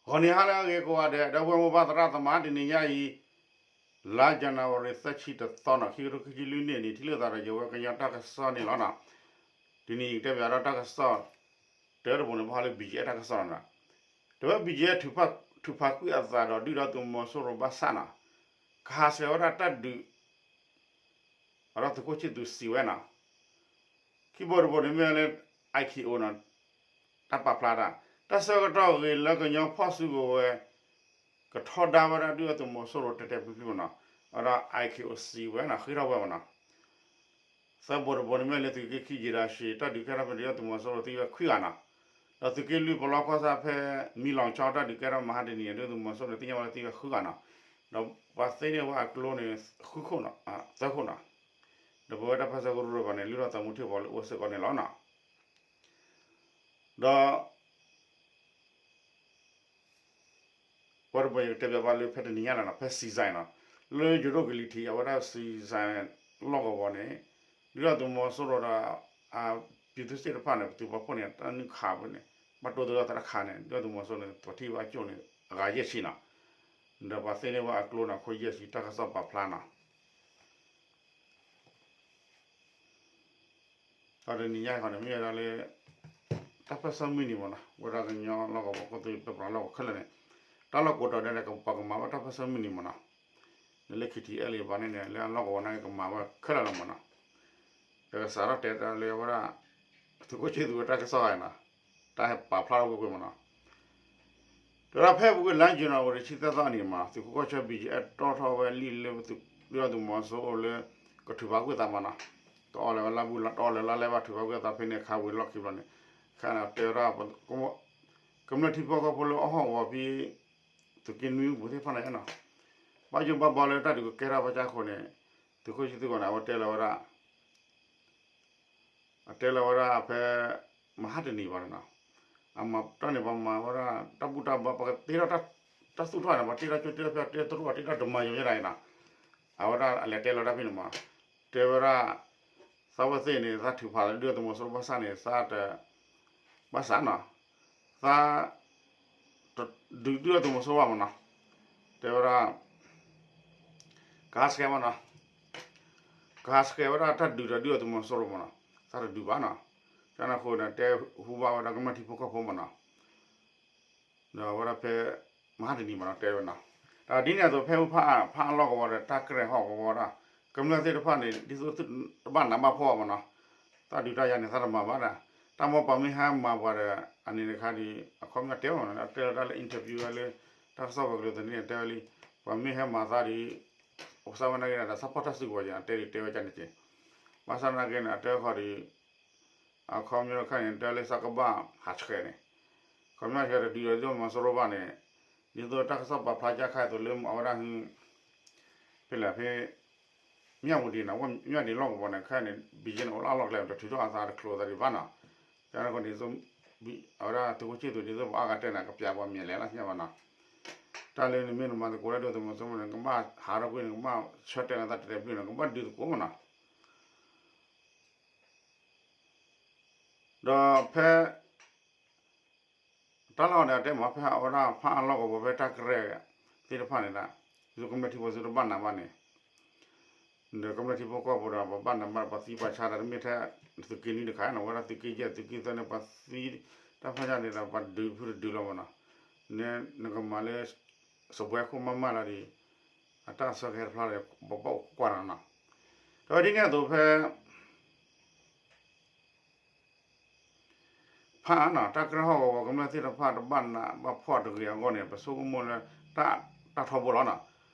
ဂီၤနံၤဟါလၢအဂ့ၤကိးဂၤဒဲး ဒီပုၢ်ဝဲၢ်မိၢ်ပၢ်သရၣ်သမါ တနံၤညါအံၤ လါ January သၢဆံတသီန့ၣ် ခံကထိခံဆံလွံၢ်နံၣ်န့ၣ် ထံၣ်လိာ်သးဒီးယဝဲကညီတၢ်ကစီၣ်န့ၣ်လီၤ. တနံၤအံၤတဲပၠးဒီးတၢ်ကစီၣ် တၢတဘိန့ၣ် ဘၣ်ဃးလၢ ဘီကၠဲၣ် တၢ်ကစီၣ်န့ၣ်လီၤ. တဝဲ ဘီကၠဲၣ် ထုးဖးကွံာ်အသးဒီးဒုၣ်ဒါသုးမီၤစိရိၤဘၣ်ဆၣ်န့ၣ် ကဟးဆှဲးဝဲဒၣ်တၢ်ဒုး အဒီးသုးခိၣ်ဆံသူးစံးဝဲန့ၣ် ခံဘိတဘိန့ၣ်မ့ၢ်လၢ IKO န့ၣ် တၢ်ပာ်ဖျါတၢ် တၢ်ဆၢကတီၢ်ဂ့ၤလၢကညီဖီၣ်စုကဝဲၤ ကထီဒါဝဲဒၣ်ဒုၣ်ဒါသုးမီၤစိရိၤတဲာ်တဲာ်ဖျုးဖျုးမ့ၢ်န့ၣ် အဒီး IKO စံးဝဲန့ၣ် ဃ့ထီၣ်ဝဲမ့ၢ်န့ၣ် သၢဘိတဘိန့ၣ်မ့ၢ်လၢသုးက့ခံ ယံာ်ဒၣ်ရှံး တၢ်ဒုးကဲထီၣ်ဖဲဒုၣ်ဒါသုးမီၤစိရိၤသံဝဲခွံဂၤန့ၣ် ဒီးသုးက့လွံၢ်ပလီၢ်ကီၢ်ဆၣ်ဖဲ မံလီၤဆီတၢ်ဒုးကဲထီၣ်မဟါတနံၤ ဒုၣ်ဒါသုးမီၤစိရိၤန့ၣ် သ့ၣ်ညါဝဲလၢသံဝဲဃုဂၤန့ၣ် ဒီးပှၤသ့န့ၢ်ဝဲအကျိန့ၣ် ဃုခိၣ်န့ၣ် သၢခိၣ်န့ၣ် ဒီးပဝဲတၢ်ပၢဆှၢကရူၢ်ပှၤန့ၣ် လုၢ်ထီၣ်သးမူထံၣ်ပှၤလၢအိၣ်စ့ၢ်ကီးန့ၣ်လီၤန့ၣ် ဒီး ပှၤတဘိယကတဲပၠးဘၣ်လၢဖဲတနံၤညါန့ၣ် ဖဲစံးစဲန့ၣ် လၢယိၤဒိၣ်ကလံၤထံး အဝဲဒၣ်စံးစဲလီၢ်ကဝီၤန့ၣ် ဒုၣ်ဒါသုးမီၤစိရိၤဒီး အ ပြည်သူ့စစ် တဖၣ်န့ၣ် ပသုးပာ်ဖှိၣ်န့ၣ် တၢ်နုာ်ခးဝဲန့ၣ် ဘၣ်တိၢ်သဂၢၢ်သးတခါန့ၣ် ဒုၣ်ဒါသုးမီၤစိရိၤန့ၣ် ပထံၣ်ဘၣ်ကၠိၣ်န့ၣ် အဂၤယဲၢ်ဆံန့ၣ် ဒီးပှၤသ့န့ၢ်ဝဲအကျိန့ၣ် ခိၣ်ယဲၢ်ဆံတၢ်ကစီၣ်ပာ်ဖျါန့ၣ် တနံၤညါအံၤန့ၣ် မ့ၢ်ဝဲဒၣ်လၢ တၢ်ပၢဆှၢမုၢ်နံၤမ့ၢ်န့ၣ် ဝဲဒၣ်ကညီလီၢ်ကဝီၤကီၢ်သူလ့ၤပၢပြးလီၢ်ကဝီၤခဲလၢာ်န့ၣ် တၢ်လီၢ်ကိးတီၤဒဲးန့ၣ် ပှၤကမၤဝဲတၢ်ပၢဆှၢမုၢ်နံၤမ့ၢ်န့ၣ် လၢ KTLA ဘၣ်န့ၣ်န့ၣ် လၢအလီၢ်ကဝီၤန့ၣ်ကမၤဝဲခဲလၢာ်လီၤမ့ၢ်န့ၣ် တကစးထီၣ်တဲတၢ်လၢဝဲဒၣ် သုးခိၣ်ဆံသူးဝဲတၢ်ကစီၣ်ဂၤန့ၣ် တၢ်ဟဲပာ်ဖျါထီၣ်ကွ့ၢ်ကွ့ၢ်မ့ၢ်န့ၣ် တဲဝဲဒၣ်ဖဲအပူၤကွံာ်လါ January တဆံသၢသီအနံၤမ့ၢ် သုးခိၣ်ကီၢ်ဆၢ ဘီကၠဲၣ် အဲၣ်တီၣ်ထီၣ်ဝဲလံာ်လၢ ဒုၣ်ဒါသုးမီၤစိရိၤလၢ ကထုးဖးကွံာ်သးမ့ၢ်န့ၣ် တအီၣ်လဲၤဝဲလါဘူးလါ တအီၣ်လဲၤလါလဲဘၣ် ထုးဖးကွံာ်သးဖဲန့ၣ် ခးဝံၤလီၢ်ခံဘျီန့ၣ် ခဲအံၤန့ၣ် တဲဝဲဒၣ် ကမျၢၢ်ထံဖိကီၢ်ဖိလၢအဟီၣ်ကဝီၤဖဲ သုးက့နွံပူၤသ့ၣ်တဖၣ်န့ၣ် ဘၣ်ယိၣ်ဘၣ်ဘီလၢတၢ်ဒုးကကဲထီၣ်ဘၣ်ဆၣ်အဃိန့ၣ် သုးခိၣ်ဆံသူးဂီၢ်န့ၣ် အဝဲတဲလီၤဝဲဒၣ် အတဲလီၤဝဲဒၣ်ဖဲ မဟါတနံၤဘၣ်န့ၣ်နီၤ, အမၤတၢ်န့ၣ် ပှၤမၤဝဲဒၣ် တၢ်ဘူၣ်တၢ်ဘါ ပကတ့ထီၣ် တၢ်သူၣ်ထီၣ်န့ၣ် ပှၤတ့ထီၣ်ကၠိတ့ထီၣ်ဖဲ တ့တရူၢ် ပှၤတ့ထီၣ်တမၤယိာ်ယဲဒၣ်အံၤနီၤ, အဝဲဒၣ်အလဲၤတဲလီၤတၢ်ဖဲန့ၣ်မး, တဲဝဲဒၣ် သးဝဲသ့ၣ်န့ၣ် သးထုးဖးလၢဒုၣ်ဒါသုးမီၤစိရိၤဘၣ်ဆၣ်န့ၣ် သးတ ဘၣ်ဆၣ်နီၤ, သး တဒုးဒုၣ်ဒါသုးမီၤစိရိၤဘၣ်မးနီၤ, တဲဝဲဒၣ် ကဟးဆှဲးမးနီၤ, ကဟးဆှဲးဝဲဒၣ်တၢ်ဒုးဒီးဒုၣ်ဒါသုးမီၤစိရိၤမးနီၤ, သးတဒုးဘၣ်နီၤ, တၢ်န့ၣ်အဃိန့ၣ် တဲဟူဘၣ်ဝဲဒၣ်ကမျၢၢ်ထံဖိကီၢ်ဖိမးနီၤ, ဒီးအဝဲဒၣ်ဖဲ မဟါတနံၤမးနီၤ တဲဝဲနီၤ, ဒီးဒ်န့ၣ်အသိးဖဲအူဖၣ်အါလီၢ်ကဝီၤဒီး တၢ်ကြဲၢ်ဟီၣ်ကဝီၤဒီး ကမျၢၢ်သ့ၣ်တဖၣ်န့ၣ် ဒ်သိးသုတဘၣ်နးဘၣ်ဖှီၣ်ဘၣ်မးနီၤ, တၢ်ဒုးတၢ်ယၤန့ၣ် သးတမၤဘၣ်ဒၣ်, တၢ်မ့ၢ်ပှၤမ့ၢ်ဟဲမၤပှၤဒီး အန့ၣ်တခါဒီး အခီပညီတဲဝဲမးနီၤ တဲလီၤတၢ်လၢ interview ဝဲလၢ တၢ်ကစီၣ်ပှၤကလုာ်သန့ၣ် တဲဝဲလံ, ပှၤမ့ၢ်ဟဲမၤသးဒီး အိၣ်ကစၢ်ဝဲနာ်က့ဒီး support တၢ်စုကဝဲၤယါ တဲဒုးတဲဝဲဒ်န့ၣ်က့, ဘၣ်ဆၣ်နာ်က့န့ၣ် အတဲခီဒီး အခီပညီတခါန့ၣ် တဲလၢသးကဘၣ်ဟးဆှဲးန့ၣ်, ခီပညီဆှဲးတဒုးဒီးဒုၣ်ဒါသုးမီၤစိရိၤဘၣ်န့ၣ်, ဒ်သိးတၢ်ကစီၣ်ပာ်ဖျါကၢ်ခါအသိးလၢအဝဲဒၣ် ဖဲလဲၣ်ဖဲ မၠၣ်ဝတံၤန့ၣ် မၠၣ်ဝတံၤလီၢ်ကဝီၤန့ၣ် ခဲအံၤန့ၣ် ဘီကၠဲၣ်န့ၣ် အိၣ်လၢအလီၢ်ကျဲ တထုးထီၣ်အသးတချုးသးဒံးဘၣ်နီၤ, တၢ်န့ၣ်အဃိန့ၣ် အဝဲဒၣ်သုးခိၣ်ဆံသူးဒ်သိးပှၤအါဂၤတဲန့ၣ် ကပျးပှၤမဲာ်လဲၣ်လီၤ သ့ၣ်ညါဘၣ်နီၤ, တၢ်လၢနမ့ၢ်နမၤသကိးလၢဒုၣ်ဒါသုးမီၤစိရိၤန့ၣ် ကဘၣ်ဟးထီၣ်ကွံာ်န့ၣ် ကဘၣ်ဆၢတဲာ်နသးတဲာ်တဲာ်ဖျုးန့ၣ် ကဘၣ်ဒုးသကိးမးနီၤ ဒီးဖဲ တၢ်လီၢ်န့ၣ် အတဲမး ဖဲအဝဲဒၣ်ဖးအါလီၢ်ကဝီၤဖဲတၢ်ကရၢၢ်သ့ၣ်တဖၣ်န့ၣ်ဒၣ် ဒ်သိးကမျၢၢ်ထံဖိကီၢ်ဖိတဘၣ်နးဘၣ်န့ၣ်, ဒီးကမျၢၢ်ထံဖိကီၢ်ဖိဒီး ပဘၣ်နးဘၣ်ပှၤသံပှၤဆါဒီး တမ့ၢ်ထဲသုးက့နွံတခါနီၤ, အဝဲဒၣ်သုးက့ယဲၢ် သုးက့သၢန့ၣ် ပှၤသံတၢ်ဖးယၢ်န့ၣ်ဒီး ပှၤဒုးဖုတဒုးလီၤမးနီၤ, နကမၤလၢ စပွဲခိၣ်မးမးလီၤဒီး အတၢ်ဆၢကဟဲတဖျါဒီး ပဘၣ်အိၣ်ကွၢ်နီၤနီၤ, ဒီးဒ်န့ၣ်အသိးဖဲ ဖးအါနီၤ တၢ်ကရၢဟီၣ်ကဝီၤကမျၢၢ်သ့ၣ်တဖၣ်တဘၣ်နးဘၣ်ဖှီၣ်တဂ့ၤအဂီၢ်န့ၣ် ပဆိကမိၣ်လၢ တၢ်ထီဘိလီၤနီၤ,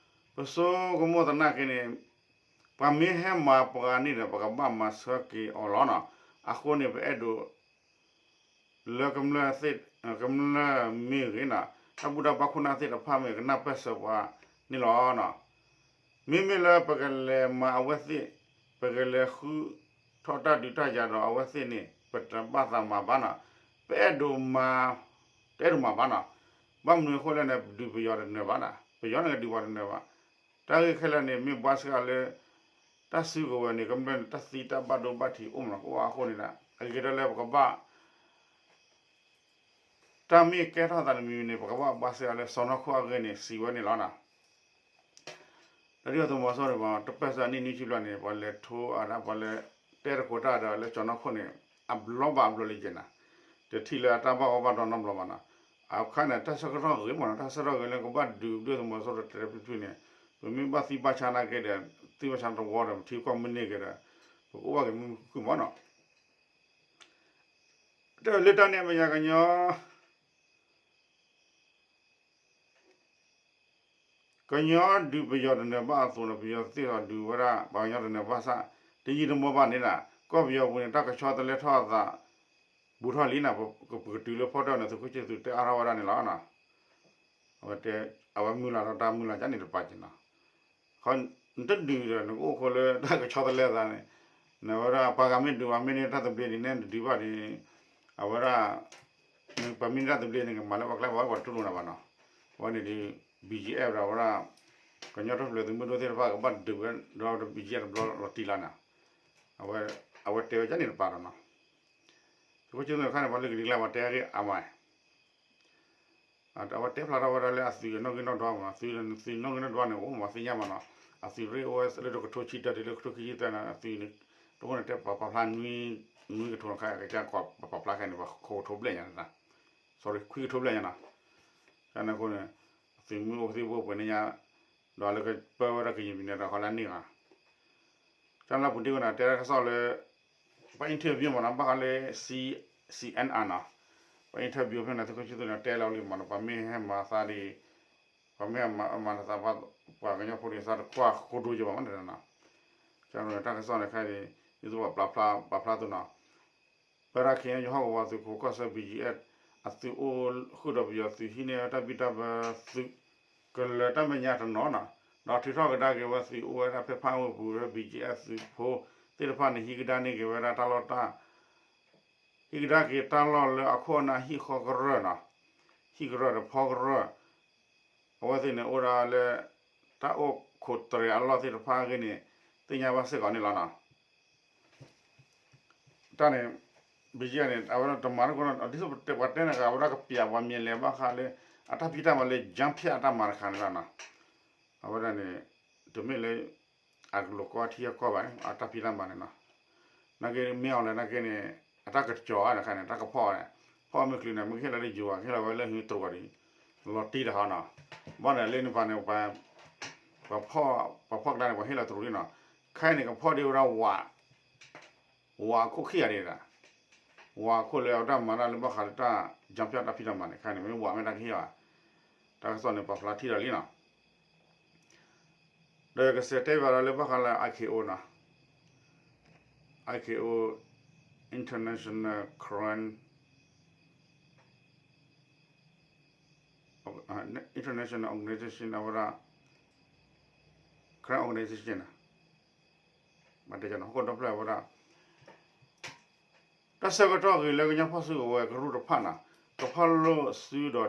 ပဆိကမိၣ်သနာ်က့န့ၣ် ပှၤမ့ၢ်ဟဲမၤပှၤန့ၣ်ဒီး ပကဘၣ်မၤဆၢက့ၤအီၤလီၤနီၤ, အဃိန့ၣ် ပအဲၣ်ဒိး လၢကမျၢၢ်သ့ၣ် ကမျၢၢ်မ့ၢ်ဂ့ၤနီၤ တၢ်ဘူၣ်တၢ်ဘါခိၣ်နၢ်သ့ၣ်တဖၣ်မ့ၢ်ကနၢ်ပၢၢ်ဆၢပှၤန့ၣ်လီၤနီၤ, မ့မ့ၢ်လၢပကလဲၤမၤအဝဲသ့ၣ် ပကလဲၤဃုထီၣ်တၢ်ဒုးတၢ်ယၤဒီးအဝဲသ့ၣ်န့ၣ် ပတဘၣ်သးမၤဘၣ်နီၤ, ပအဲၣ်ဒိးမၤ တအဲၣ်ဒိးမၤဘၣ်နီၤ, ဘၣ်မနုၤအဃိလဲၣ်န့ၣ် ပဒုးပယီၤတနၢၤဘၣ်နီၤ, ပယီၤန့ၣ်ကဒုးပှၤတနၢၤဘၣ်, တၢ်ဂ့ၢ်ခဲလၢာ်န့ၣ် မ့ၢ်ဘှါစှၤလၢ တၢ်စုကဝဲၤန့ၣ် ကမျၢၢ်န့ၣ် တၢ်သံတၢ်ဘၣ်ဒိဘၣ်ထံးအိၣ်မးနီၤ, ကအိၣ်အဃိန့ၣ်ဒီး အဂ့ၤကတၢၢ်လၢပကဘၣ် တၢ်မ့ၢ်ကဲထီၣ်သးတမံၤမံၤန့ၣ် ပကဘၣ်ဘၣ်စဲအီၤလၢစီၢ်နီၤခိၣ်အဂ့ၢ်န့ၣ် စံးဝဲန့ၣ်လီၤနီၤ. လၢဒုၣ်ဒါသုးမီၤစိရိၤန့ၣ် တပၢၢ်ဆၢအနံၣ်နွံဆံဘျဲၣ်န့ၣ် ပှၤလဲၤထိအဒၣ် ပှၤလဲၤတဲသကိးတၢ်ဒီးလၢစီၢ်နီၤခိၣ်န့ၣ် အဘျီဘၣ်အဘျီလံကဲနီၤ, တထံၣ်လၢအတၢ်ဘၣ်ဂီၢ်ဘၣ်ဒီနီတဘျီဘၣ်နီၤ. အခါန့ၣ် တၢ်ဆၢကတီၢ်ဂ့ၤမးနီၤ, တၢ်ဆၢကတီၢ်ဂ့ၤလၢကဘၣ်ဒုးဒုၣ်ဒါသုးမီၤစိရိၤတဲတဲဖျုးဖျုးန့ၣ် ပမ့ၢ်ဘၣ်သံဘၣ်ဆါနာ်က့ဒီး သံဘၣ်ဆါတဝီဒီး ပထံကီၢ်မ့ၢ်န့ၢ်က့ဒီး ပကအိၣ်ဘၣ်က့ၤမုာ်မုာ်ခုၣ်ခုၣ်မးနီၤ. တၢ်လၢတၢ်န့ၣ်အမဲာ်ညါကညီ ကညီဒုးပယီၤတနၢၤဘၣ်အသိးန့ၣ် ပယီၤသ့ၣ်အီၤဒုးဝဲဒၣ် ပှၤကညီတနၢၤဘၣ်ဆၣ် တယံာ်တမီၢ်ဘၣ်န့ၣ်ဒၣ် ကီၢ်ပယီၤပူၤန့ၣ် တၢ်ကဆီတလဲထီၣ်အသး ဘူးထီၣ်လံန့ၣ် ပကတုၤလၢဖီတၢၣ်န့ၣ် သုးခိၣ်ဆံသူးတဲအါထီၣ်ဝဲဒၣ်န့ၣ်လီၤ. အဝဲတဲ အဝဲမုၢ်လၢ်ဒီးတၢ်မုၢ်လၢ်ကန့ၣ်တပာ်က့ၤနီၤ. နတဒုးဒီး နကအိၣ်ခိးလၢတၢ်ကဆီတလဲအသးန့ၣ် နဝဲဒၣ် ပှၤဂၤမ့ၢ်ဒုး ပှၤမ့ၢ်န့ၢ်တၢ်သဘျ့ဒ်န့ၣ် နတဒုးဘၣ်ဒီး အဝဲဒၣ် ပှၤမ့ၢ်န့ၢ်တၢ်သဘျ့န့ၣ် ကမၤလၢပှၤကျဲဘၣ် ပှၤတူၢ်လိာ်နၤဘၣ်နီၤ. အဝဲန့ၣ်ဒီး ဘီၣ်ကၠံအ့ၣ် ဒီးဝဲဒၣ် ကညီထူၣ်ဖျဲးသုးမုၢ်ဒိၣ်သ့ၣ်တဖၣ်ကဘၣ်ဒုးဝဲဒီး ဘီၣ်ကၠံအ့ၣ် တဘျီလီၤတံၢ်လီၤန့ၣ် အဝဲတဲဝဲဒ်န့ၣ်တပာ်ဒီးနီၤ. သုးခိၣ်ဆံသူးန့ၣ်ခါန့ၣ် ပှၤလၢကလံၤကျါ ပှၤတဲအဂ့ၢ်အါမး အဝဲတဲဖျါထီၣ်ဝဲဒၣ်လၢအသုးနီၣ်ဂံၢ်နီၣ်ဒွးမးနီၤ, သုး သုးနီၣ်ဂံၢ်နီၣ်ဒွးန့ၣ် အိၣ်မးသ့ၣ်ညါမးနီၤ, အသုးရ့ၣ်အိၣ်ဝဲလၢတကထိဆံတၢ တုၤလၢကထိခံဆံသၢန့ၣ် အသုးန့ၣ် တအိၣ်န့ၣ်တဲပာ်ဖျါနွံ နွံကထိန့ၣ်ခါ ကစၢ်ကီးပာ်ဖျါခဲန့ၣ် ပှၤခိးကထိဘျဲၣ်ညါန့ၣ်, sorry ခွံကထိဘျဲၣ်ညါနီၤ, ကန့ၣ်အဃိန့ၣ် အသုးမုၢ်အိၣ်သ့ၣ်အိၣ်ပှဲၤန့ၣ်ညါ ဒီးလၢကပၢဝဲဒၣ်ကယံာ်ပူၤန့ၣ်ဒီး ခီလၢန့ၣ်ဂၤ ကၠၢ်လၢပူၤတ့ၢ်ဝဲန့ၣ် တဲတၢ်ကစီၣ်လၢ ပှၤ interview မးနီၤ ဘၣ်ဃးလၢ C- CNR နီၤ, ပှၤ interview ဖဲန့ၣ် သုးခိၣ်ဆံသူးန့ၣ် တဲလီၤလံမးနီၤ, ပှၤမ့ၢ်ဟဲမၤသးဒ် ပှၤမ့ၢ်မၤသး ပှၤကညီဖိဒ်သးတကွၢ်ဃိဒိက့ၤဘၣ်မးန့ၣ်နီၤ, ကၠၢ်လၢတၢ်ကစီၣ်န့ၣ်ခဲအံၤ ဒ်သိးပာ်ဖျါ ပာ်ဖျါသိးနီၤ ဖဲဒၣ် ခ့ၣ်အဲၣ်ယူၣ်ဟီၣ်ကဝီၤသုးခိၣ်ကီၢ်ဆၢ ဘီၣ်ကၠံအ့ၣ် အသုးအိၣ်ဃုာ်ဒီးပယီၤသုးဟံးန့ၢ်ဝဲတၢ်ဘံၣ်တၢ်ဘၢသုးကလၢၤတၢ်မဲာ်ညါတနီၤနီၤ, ဒီးထုးထီၣ်ကဒါက့ၤဝဲသုးအိၣ်ဝဲဒၣ်ဖဲဖးဝ့ၢ်ပူၤလၢ ဘီၣ်ကၠံအ့ၣ် သုးဖိသ့ၣ်တဖၣ်န့ၣ် ဟံးကဒါန့ၢ်က့ၤဝဲဒၣ်တၢ်လီၢ်တၢ် ဟံးကဒါက့ၤတၢ်လီၢ်လၢအခိၣ်အနၢ်ဟံၣ်ဃီကရၢၢ်နီၤ, ဟံၣ်ကရၢၢ်ဒီးဖီကရၢၢ်, အဝဲသ့ၣ်န့ၣ်အိၣ်ဒၣ်လၢ တၢ်အိၣ်ခိးတြဲၤအလီၢ်သ့ၣ်တဖၣ်အဂ့ၢ်န့ၣ် သ့ၣ်ညါဘၣ်စ့ၢ်ကီးန့ၣ်လီၤနီၤ. တၢ်န့ၣ် ဘီၣ်ကၠံအ့ၣ်န့ၣ် အဝဲဒၣ်တမၤတခီနီၤ ဒ်သိးပတဲပှၤတဲန့ၣ် အဝဲဒၣ်ကပျးပှၤမံၤလဲၤဘၣ်ဃးလၢ အတၢ်ဖံးတၢ်မၤလၢ ကၠၢဖၠၣ်အတၢ်မၤတခါန့ၣ်လီၤနီၤ. အဝဲဒၣ်န့ၣ် တမ့ၢ်လၢ အကလိာ်ကီထံအကီၢ်ဘၣ်န့ၣ် အတၢ်ဖံးတၢ်မၤန့ၣ်နီၤ. နာ်က့မ့ၢ်အီၤလဲၣ်နာ်က့န့ၣ် အတၢ်ကစီၤအါန့ၣ်ခါန့ၣ် တၢ်ကဖီၣ်န့ၣ် ဖီၣ်မ့ၢ်ချုးန့ၣ် မ့ၢ်ကဟ့ၣ်လီၤလၢယိၤဘၣ် ကဟ့ၣ်လီၤဝဲလၢဟံးတြိၤဘၣ်ဒီး လီၤတံၢ်တဟီနီၤ. ဘၣ်န့ၣ်လၢန့ၣ်ပှၤန့ၣ် ပှၤဖီၣ်ကျါန့ၣ် ပှၤဟ့ၣ်လီၤတြိၤလံနီၤ. ခဲအံၤန့ၣ် ကဖီၣ်ဒံးဝဲဒၣ်ဝး ဝးအခိၣ်ခံဂၤဒံးဒၣ် ဝးအခိၣ်လၢအတၢ်မၤတၢ်လၢဘၣ်ဃးလၢတၢ်ကၠၢဖၠၣ်တၢ်ဖံးတၢ်မၤန့ၣ် ခဲအံၤန့ၣ် မ့ၢ်ဝးမ့ၢ်တၢ်ကဟ့ၣ်ဘၣ်. တၢ်ကစီၣ်န့ၣ် ပာ်ဖျါထံၣ်ဒီးလံနီၤ. ဒီးယကစးတဲဘၣ်ဒီးလၢဘၣ်ဃးလၢ IKO နီၤ, IKO International Crime International Organization အဝဲဒၣ် Crime Organization န့ၣ် ဘၣ်တဲကနီၤ ဟီၣ်ခိၣ်ဒီဖျၢၣ်အဝဲဒၣ် တၢ်ဆၢကတီၢ်ဂ့ၤလၢကညီဖီၣ်စုကဝဲၤကရူၢ်တဖၣ်န့ၣ် ကဖီၣ်လိာ်စုဒီးဒုး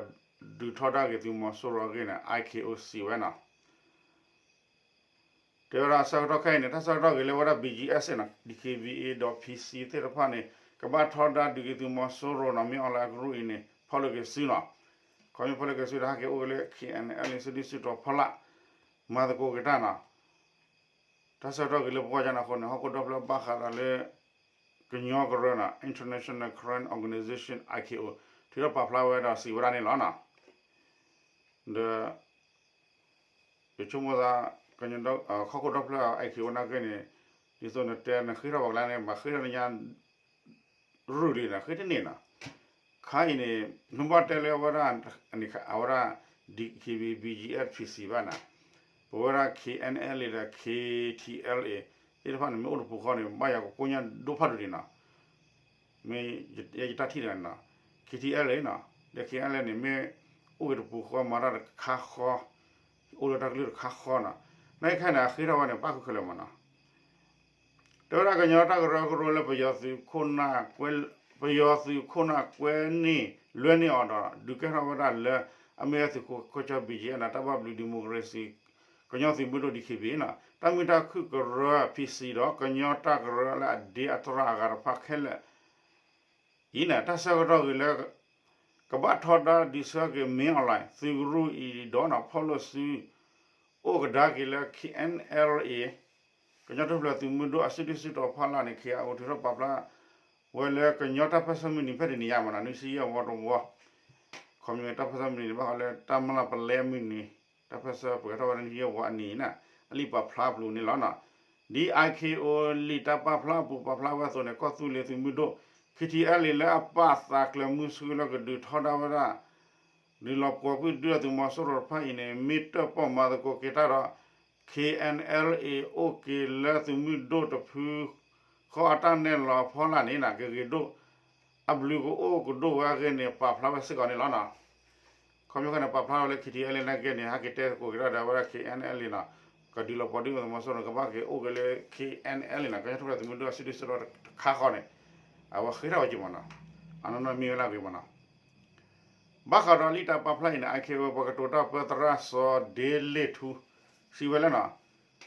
ထီဒါက့ၤသုးမီၤစိရိၤအဂ့ၢ်န့ၣ် IKO စံးဝဲနီၤ. တဲဝဲဒၣ်ဆၢကတီၢ်ခဲအံၤန့ၣ် တၢ်ဆၢကတီၢ်ဂ့ၤလၢဝဲဒၣ် ဘီၣ်ကၠံအ့ၣ် နီၤ DKBA ဒီး PC သ့ၣ်တဖၣ်န့ၣ် ကဘၣ်ထီဒါဒုးက့ၤသုးမီၤစိရိၤနီၤ မ့ၢ်အီၤလၢအကရူၢ်အံၤန့ၣ် ဖီၣ်လိာ်က့ၤစုနီၤ. ခီမ့ၢ်ဖီၣ်လိာ်က့ၤစုဒီး ဟဲက့ၤအိၣ်က့ၤလၢ KNLA စုဒုၣ်စုတီၤဖီလာ် မၤသကိးက့ၤတၢ်နီၤ. တၢ်ဆၢကတီၢ်ဂ့ၤလၢပဂီၢ်ကန့ၣ်အဃိန့ၣ် ဟီၣ်ခိၣ်ဒီဖျၢၣ်ဘၣ်ဃးဒီးလၢ ကညီကရၢနီၤ International Crime Organization IKO ထုးထီၣ်ပာ်ဖျါဝဲဒီးစံးဝဲဒၣ်န့ၣ်လီၤနီၤ. ဒီး ယဆိကမိၣ်သး ဟီၣ်ခိၣ်ဒီဖျၢၣ် IKO နာ်က့န့ၣ် ဒ်သိးနတဲ နဃ့ထီၣ်ပှၤကျါန့ၣ် ဘၣ်ဃ့ထီၣ်လၢညါ ရူၢ်လံန့ၣ် ဃ့တန့ၢ်နီၤ. ခါအံၤန့ၣ် နဘၣ်တဲလၢအဝဲဒၣ် အဝဲဒၣ် DKBA BGF PC ဘၣ်န့ၣ် ပဝဲဒၣ် KNLA ဒီး KTLA သ့ၣ်တဖၣ်န့ၣ် မ့ၢ်အိၣ်တပူၤဃီန့ၣ် ဘၣ်ယၤကကိညၢ်ဒိၣ်ဖးဒိၣ်ဒံးနီၤ. မ့ၢ်ယတၢ်ထံၣ်တဂၤန့ၣ်နီၤ KTLA နီၤ ဒီး KNLA န့ၣ် မ့ၢ်အိၣ်ဂ့ၤတပူၤဃီ မၤတၢ်တခါဃီ အိၣ်လၢတၢ်ကလုၢ်တခါဃီနီၤ. နာ်က့ခဲအံၤန့ၣ် အဃ့ထီၣ်ဝဲန့ၣ် ပၣ်ဃုာ်ခဲလၢာ်မးနီၤ. တဲဝဲဒၣ်ကညီတၢ်ကရၢကရိလၢပယီၤသုးခိၣ်နၢ်ကွဲ ပယီၤသုးခိၣ်နၢ်ကွဲန့ၢ်လွဲန့ၢ်အီၤဒီး ဒုးကဲထီၣ်ဝဲဒၣ်လၢ အမ့ၢ်ဝဲသုးခိၣ်ခိၣ်ကၠီ ဘီၣ်ကၠံအ့ၣ် န့ၣ် တၢ်ဘၣ်ဘျုး democracy ကညီသုးမုၢ်ဒိၣ် DKBA နီၤ တၢ်မုာ်တၢ်ခုၣ်ကရၢ PC ဒီးကညီတၢ်ကရၢလၢအဒ့အတြၢ်အဂၤတဖၣ်ခဲလၢာ် အံၤန့ၣ် တၢ်ဆၢကတီၢ်ဂ့ၤလၢ ကဘၣ်ထီဒါဒုးဆၢက့ၤ မင်းအောင်လှိုင် သုးကရူၢ်အံၤဒီးနီၤ ဖီၣ်လိာ်စု အိၣ်ကဒါက့ၤလၢ K N L A ကညီတၢ်ထူၣ်ဖျဲးသုးမုၢ်ဒိၣ်အစုဒုၣ်စုတီၤဖီလာ်န့ၣ် KIO ထုးထီၣ်ပာ်ဖျါဝဲလၢ ကညီတၢ်ပၢၢ်ဆၢမုၢ်နံၤဖဲတနံၤညါမနီၤ နွံဆံယဲၢ်ဝီတဝီ ခီမ့ၢ်တၢ်ပၢၢ်ဆၢမုၢ်နံၤန့ၣ် ဘၣ်ဃးလၢတၢ်မျၢ်ပလဲမုၢ်နံၤ တၢ်ပၢၢ်ဆၢပှဲၤထီၣ်ဝဲဒၣ်နွံဆံယဲၢ်ဝီအနံၤန့ၣ် အလံာ်ပာ်ဖျါအပူၤန့ၣ်လီၤနီၤ. ဒ် I K O လံာ်တၢ်ပာ်ဖျါအပူၤ ပာ်ဖျါဝဲအသိးန့ၣ် ကီၢ်သူလ့ၤသုးမုၢ်ဒိၣ် K T L A လၢအပာ်သးကျၢၤမုဆူလၢကဒုးထီဒါဝဲဒၣ် ဒုးလီၤပှီၤကွံာ်ဒုၣ်ဒါသုးမီၤစိရိၤတဖၣ်အံၤန့ၣ် မ့ၢ်တၢၣ်ပီၣ်မၤသကိးက့ၤတၢ်ဒီး K N L A အိၣ်က့ၤလၢသုးမုၢ်ဒိၣ်တဖု ဃီအတၢ်နဲၣ်လီၤဖီလာ်န့ၣ် ကဂ့ၤဒိၣ် အဘျုးကအိၣ်ကဒိၣ်ဝဲအဂ့ၢ်န့ၣ် ပာ်ဖျါဝဲစ့ၢ်ကီးန့ၣ်လီၤနီၤ. ခီဖျိန့ၣ် ပာ်ဖျါဝဲလၢ K T L A နာ်က့န့ၣ် ဟဲက့ၤတဲသကိးက့ၤတၢ်ဒီးအဝဲဒၣ် K N L A နီၤ ကဒုးလီၤပှီၤဒုၣ်ဒါသုးမီၤစိရိၤန့ၣ် ကဘၣ်က့ၤအိၣ်က့ၤလၢ K N L A နီၤ ကညီတၢ်ထူၣ်ဖျဲးသုးမုၢ်ဒိၣ်အစုဒုၣ်စုတီၤတခါဃီန့ၣ် အဝဲဃ့ထီၣ်ဝဲက့ၤမနီၤ. အနီၢ်နီၢ်မ့ၢ်ဝဲလၢအဂ့ၤမနီၤ. ဘၣ်ဃးဒီးလံာ်တၢ်ပာ်ဖျါအံၤန့ၣ် I K O ပှၤကတိၤတၢ်ပၢသရၣ်စီၤဒ့လ့ၣ်ထူ စံးဝဲလၢနီၤ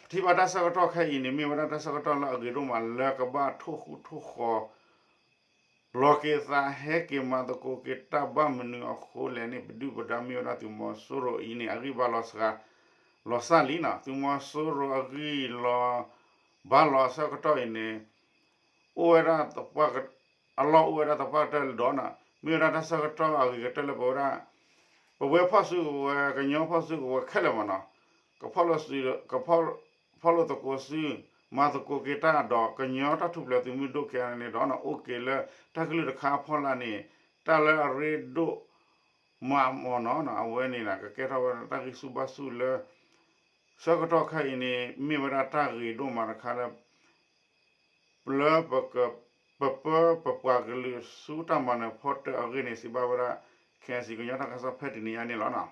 ပထံၣ်ဘၣ်တၢ်ဆၢကတီၢ်ခဲအံၤန့ၣ် မ့ၢ်ဝဲဒၣ်တၢ်ဆၢကတီၢ်လၢအဂ့ၤဒိၣ်မးလၢကဘၣ်ထိၣ်ဃူထိၣ်ဃီၤ လီၤက့ၤသးဟဲက့ၤမၤသကိးက့ၤတၢ်ဘၣ်မနုၤအဃိလဲၣ်န့ၣ် ပဒုၣ်ပဒါမ့ၢ်ဝဲဒၣ်သုးမီၤစိရိၤအံၤန့ၣ် အဂံၢ်ဘါလီၤစှၤ လီၤစှၤလံနီၤ သုးမီၤစိရိၤအဂံၢ်လီၤ ဘါလီၤအဆၢကတီၢ်အံၤန့ၣ် အိၣ်ဝဲဒၣ် အလီၢ်အိၣ်ဝဲဒၣ်သပှၢ်ကတၢၢ်ဒီးနီၤ မ့ၢ်ဝဲဒၣ်တၢ်ဆၢကတီၢ်အဂ့ၤကတၢၢ်လၢပဝဲဒၣ် ပဝဲဖီၣ်စုကဝဲၤ ကညီဖီၣ်စုကဝဲၤခဲလၢာ်မနီၤ ကဖီၣ်လိာ်စု ကဖီၣ်လိာ်သကိးစု မၤသကိးက့ၤတၢ်ဒီး ကညီတၢ်ထူၣ်ဖျဲးသုးမုၢ်ဒိၣ်ခဲအံၤန့ၣ်ဒီးနီၤ အိၣ်က့ၤလၢတၢ်ကလုၢ်တခါအဖီလာ်န့ၣ် တၢ်လၢအရ့ဒိၣ်မးမနီၤ အဝဲန့ၣ် ကကဲထီၣ်ဝဲဒၣ်တၢ်ဂံၢ်ဆူၣ်ဘါဆူၣ်လၢ ဆၢကတီၢ်ခဲအံၤန့ၣ် မ့ၢ်ဝဲဒၣ်တၢ်ဂ့ၤဒိၣ်မးတခါလၢ လၢပက ပပၢပပှၤကလုာ်ဆူတၢ်မၤနၢၤဖီတၢၣ်အဂ့ၢ်န့ၣ် စံးဘၣ်ဝဲဒၣ် K I C ကညီတၢ်ကစီၣ်ဖဲတနံၤညါန့ၣ်လီၤနီၤ.